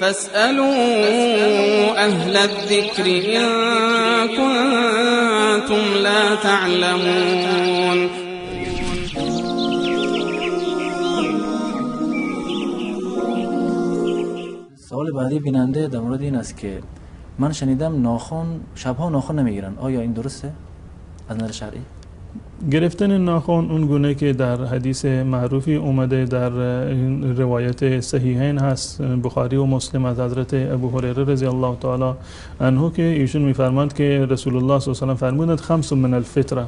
فاسألوا أهل الذكر إن كنتم لا تعلمون. سوال بعدی بیننده در مورد این است که من شنیدم ناخن شبها ناخن نمیگیرن، آیا این درسته از نظر شرعی؟ گرفتن ناخن اون گونه که در حدیث معروفی اومده در روایت صحیحین هست، بخاری و مسلم، از حضرت ابو هریره رضی الله تعالی عنه که ایشون میفرماند که رسول الله صلی الله علیه و سلم فرمودند خمس من الفطره،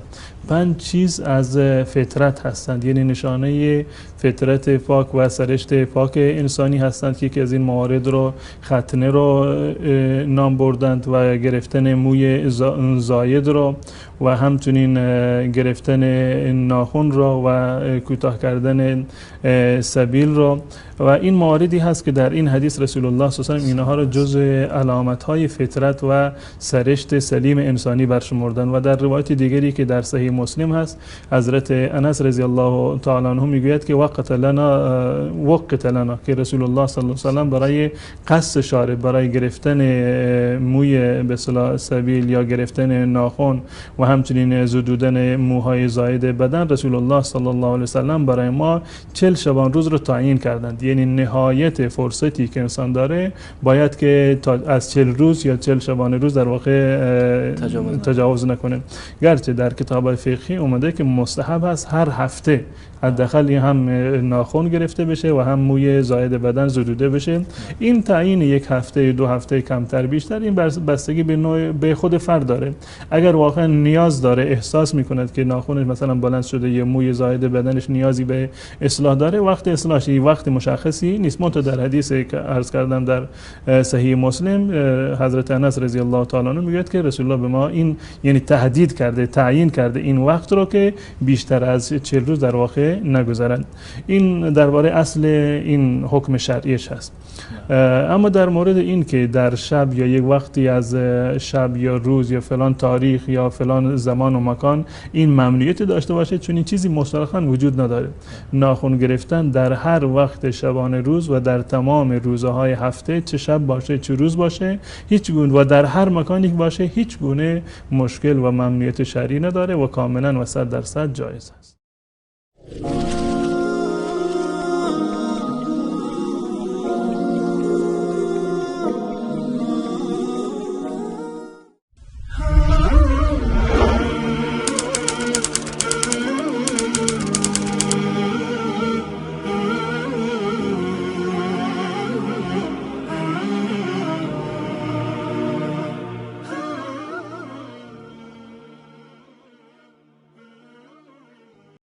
5 چیز از فطرت هستند، یعنی نشانه فطرت پاک و سرشت پاک انسانی هستند که یکی از این موارد رو ختنه رو نام بردند و گرفتن موی زاید رو و همچنین گرفتن ناخن را و کوتاه کردن سبیل را. و این مواردی هست که در این حدیث رسول الله صلی الله علیه و سلم اینها را جزء علامت‌های فطرت و سرشت سلیم انسانی برشمردند. و در روایت دیگری که در صحیح مسلم هست، حضرت انس رضی الله تعالی عنه میگوید که وقت لنا که رسول الله صلی الله علیه و سلم برای قص شارب، برای گرفتن موی به اصطلاح سبیل یا گرفتن ناخن و همچنین زدودن موهای زاید بدن، رسول الله صلی الله علیه و سلم برای ما 40 شبان روز رو تعیین کردند. یعنی نهایت فرصتی که انسان داره باید که تا از 40 روز یا 40 شبانه روز در واقع تجاوز نکنه. گرچه در کتاب فقهی اومده که مستحب است هر هفته حداقل هم ناخن گرفته بشه و هم موی زاید بدن زدوده بشه. این تعیین یک هفته دو هفته کمتر بیشتر این بستگی به نوع به خود فرد داره. اگر واقعا نیاز داره، احساس میکند که ناخنش مثلا بلند شده یا موی زاید بدنش نیازی به اصلاح داره، وقت اصلاحش وقت مشخصی نیست. منتها در حدیث که عرض کردم در صحیح مسلم، حضرت انس رضی الله تعالی عنه میگوید که رسول الله به ما این یعنی تهدید کرده، تعیین کرده این وقت رو که بیشتر از 40 روز در واقع نگذرند. این درباره اصل این حکم شرعیش هست. اما در مورد این که در شب یا یک وقتی از شب یا روز یا فلان تاریخ یا فلان زمان و مکان این ممنوعیت داشته باشه، چون این چیزی مطلقاً وجود نداره. ناخن گرفتن در هر وقت شبانه روز و در تمام روزهای هفته، چه شب باشه چه روز باشه، هیچ گونه و در هر مکانی باشه، هیچ گونه مشکل و ممنوعیت شرعی نداره و کاملا و 100% جایز است.